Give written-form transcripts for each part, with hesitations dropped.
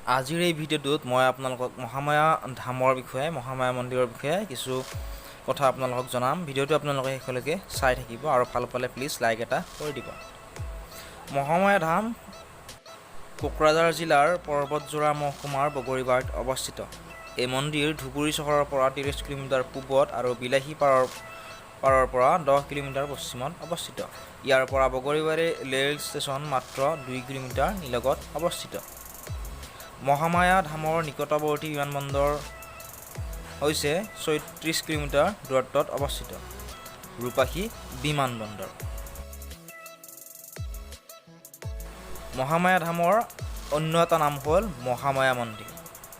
আজিৰ এই ভিডিঅ'টোত মই আপোনালোকক মহামায়া ধামৰ বিষয়ে, মহামায়া মন্দিৰৰ বিষয়ে কিছু কথা আপোনালোকক জনাম। ভিডিঅ'টো আপোনালোকে শেষলৈকে চাই থাকিব আৰু ভাল পালে প্লিজ লাইক এটা কৰি দিব। মহামায়া ধাম কোকৰাঝাৰ জিলাৰ পৰ্বতজোৰা মহকুমাৰ বগৰীবাৰীত অৱস্থিত। এই মন্দিৰ ধুবুৰী চহৰৰ পৰা 30 কিলোমিটাৰ পূবত আৰু বিলাহী পাৰৰ পৰা 10 কিলোমিটাৰ পশ্চিমত অৱস্থিত। ইয়াৰ পৰা বগৰীবাৰী ৰেল ষ্টেচন মাত্ৰ 2 কিলোমিটাৰ নিলগত অৱস্থিত। মহামায়া ধামৰ নিকটৱৰ্তী বিমানবন্দৰ হৈছে 36 কিলোমিটাৰ দূৰত্বত অৱস্থিত ৰূপাহী বিমানবন্দৰ। মহামায়া ধামৰ অন্য এটা নাম হ'ল মহামায়া মন্দিৰ,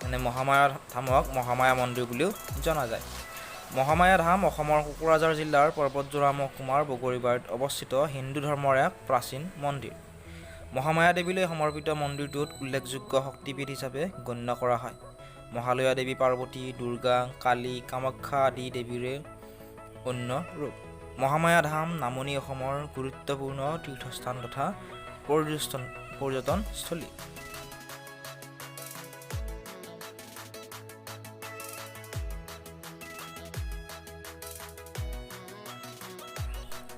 মানে মহামায়া ধামক মহামায়া মন্দিৰ বুলিও জনা যায়। মহামায়া ধাম অসমৰ কোকৰাঝাৰ জিলাৰ পৰ্বতজোৰা মহকুমাৰ বগৰীবাৰীত অৱস্থিত হিন্দু ধৰ্মৰ এক প্ৰাচীন মন্দিৰ। মহামায়া দেৱীলৈ সমৰ্পিত মন্দিৰটোত উল্লেখযোগ্য শক্তিপীঠ হিচাপে গণ্য কৰা হয়। মহালয়া দেৱী পাৰ্বতী, দুৰ্গা, কালী, কামাখ্যা আদি দেৱীৰে অন্য ৰূপ। মহামায়া ধাম নামনি অসমৰ গুৰুত্বপূৰ্ণ তীৰ্থস্থান তথা পৰ্যটনস্থলী।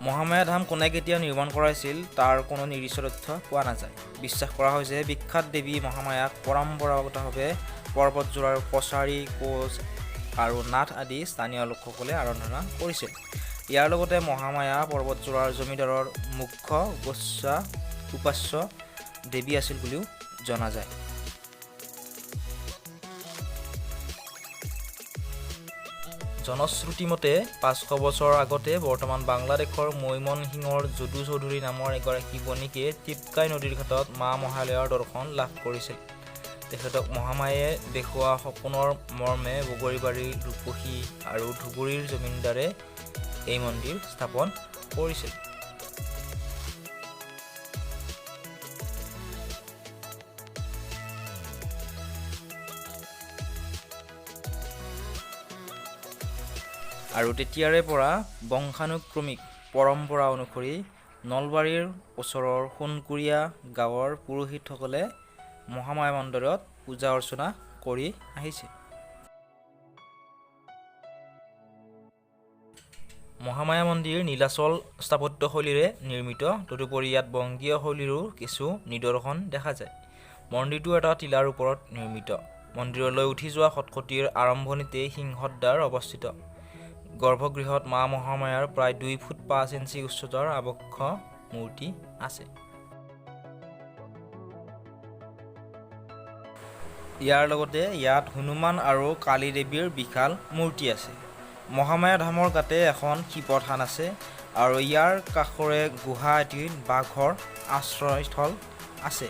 মহামায়া ধাম কোনে কেতিয়া নিৰ্মাণ কৰাইছিল, তাৰ কোনো নিৰ্দিষ্ট তথ্য পোৱা নাযায়। বিশ্বাস কৰা হৈছে, বিখ্যাত দেৱী মহামায়াক পৰম্পৰাগতভাৱে পৰ্বতজোৰাৰ কছাৰী, কোচ আৰু নাথ আদি স্থানীয় লোকসকলে আৰাধনা কৰিছিল। ইয়াৰ লগতে মহামায়া পৰ্বতজোৰাৰ জমিদাৰৰ মুখ্য উপাস্য দেৱী আছিল বুলিও জনা যায়। জনশ্ৰুতি মতে, 500 বছৰ আগতে বৰ্তমান বাংলাদেশৰ মৈমনসিঙৰ যদু চৌধুৰী নামৰ এগৰাকী বণিকে টিপকাই নদীৰ ঘাটত মা মহালয়াৰ দৰ্শন লাভ কৰিছিল। তেখেতক মহামায়াই দেখুওৱা সপোনৰ মৰ্মে বগৰীবাৰীৰ ৰূপহী আৰু ধুবুৰীৰ জমিনদাৰে এই মন্দিৰ স্থাপন কৰিছিল। আৰু তেতিয়াৰে পৰা বংশানুক্ৰমিক পৰম্পৰা অনুসৰি নলবাৰীৰ ওচৰৰ সোণকুৰীয়া গাঁৱৰ পুৰোহিতসকলে মহামায়া মন্দিৰত পূজা অৰ্চনা কৰি আহিছে। মহামায়া মন্দিৰ নীলাচল স্থাপত্যশৈলীৰে নিৰ্মিত। তদুপৰি ইয়াত বংগীয় শৈলীৰো কিছু নিদৰ্শন দেখা যায়। মন্দিৰটো এটা টিলাৰ ওপৰত নিৰ্মিত। মন্দিৰলৈ উঠি যোৱা খটখটীৰ আৰম্ভণিতেই সিংহদ্বাৰ অৱস্থিত। গৰ্ভগৃহত মা মহামায়াৰ প্ৰায় 2 ফুট 5 ইঞ্চি উচ্চতাৰ আবক্ষ মূৰ্তি আছে। ইয়াৰ লগতে ইয়াত হনুমান আৰু কালী দেৱীৰ বিশাল মূৰ্তি আছে। মহামায়া ধামৰ গাতে এখন শিৱথান আছে আৰু ইয়াৰ কাষৰে গুহা এটিত বাঘৰ আশ্ৰয়স্থল আছে।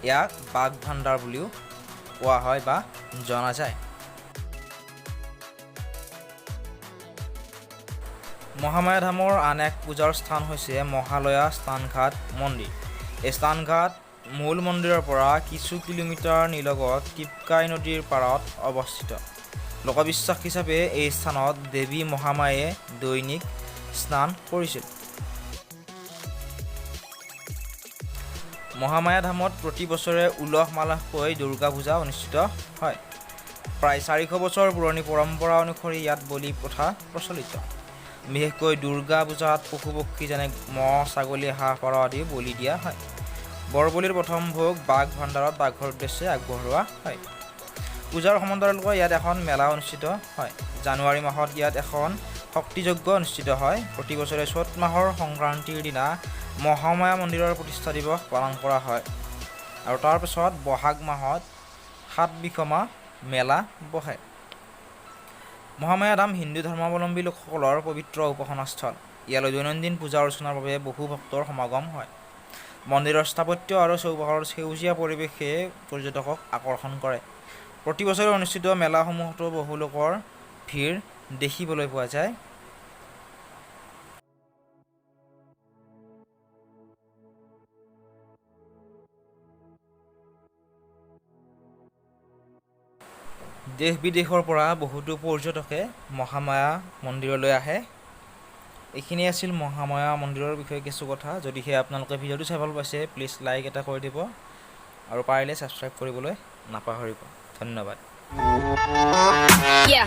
ইয়াক বাঘ ভাণ্ডাৰ বুলিও কোৱা হয় বা জনা যায়। মহামায়া ধামৰ আন এক পূজাৰ স্থান হৈছে মহালয়া স্নানঘাট মন্দিৰ। এই স্নানঘাট মূল মন্দিৰৰ পৰা কিছু কিলোমিটাৰ নিলগত টিপকাই নদীৰ পাৰত অৱস্থিত। লোকবিশ্বাস হিচাপে এই স্থানত দেৱী মহামায়াই দৈনিক স্নান কৰিছিল। মহামায়া ধামত প্ৰতি বছৰে উলহ মালহকৈ দুৰ্গা পূজা অনুষ্ঠিত হয়। প্ৰায় 400 বছৰ পুৰণি পৰম্পৰা অনুসৰি ইয়াত বলি প্ৰথা প্ৰচলিত। বিশেষকৈ দুৰ্গা পূজাত পশু পক্ষী যেনে ম'হ, ছাগলী, হাঁহ, পাৰ আদি বলি দিয়া হয়। বৰবলিৰ প্ৰথম ভোগ বাঘ ভাণ্ডাৰত বাঘৰ উদ্দেশ্যে আগবঢ়োৱা হয়। পূজাৰ সমান্তৰালকৈ ইয়াত এখন মেলা অনুষ্ঠিত হয়। জানুৱাৰী মাহত ইয়াত এখন শক্তিযজ্ঞ অনুষ্ঠিত হয়। প্ৰতি বছৰে চ'ত মাহৰ সংক্ৰান্তিৰ দিনা মহামায়া মন্দিৰৰ প্ৰতিষ্ঠা দিৱস পালন কৰা হয় আৰু তাৰ পাছত বহাগ মাহত সাত বিষমা মেলা বহে। মহামায়া ধাম হিন্দু ধৰ্মাৱলম্বী লোকসকলৰ পবিত্ৰ উপাসনাস্থল। ইয়ালৈ দৈনন্দিন পূজা অৰ্চনাৰ বাবে বহু ভক্তৰ সমাগম হয়। মন্দিৰৰ স্থাপত্য আৰু চৌপাশৰ সেউজীয়া পৰিৱেশে পৰ্যটকক আকৰ্ষণ কৰে। প্ৰতি বছৰে অনুষ্ঠিত মেলাসমূহতো বহু লোকৰ ভিৰ দেখিবলৈ পোৱা যায়। দেশ বিদেশৰ পৰা বহুতো পৰ্যটকে মহামায়া মন্দিৰলৈ আহে। এইখিনি আছিল মহামায়া মন্দিৰৰ বিষয়ে কিছু কথা। যদিহে আপোনালোকে ভিডিঅ'টো চাই ভাল পাইছে, প্লিজ লাইক এটা কৰি দিব। আৰু পাৰিলে ছাবস্ক্ৰাইব কৰিবলৈ নাপাহৰিব। ধন্যবাদ। Yeah.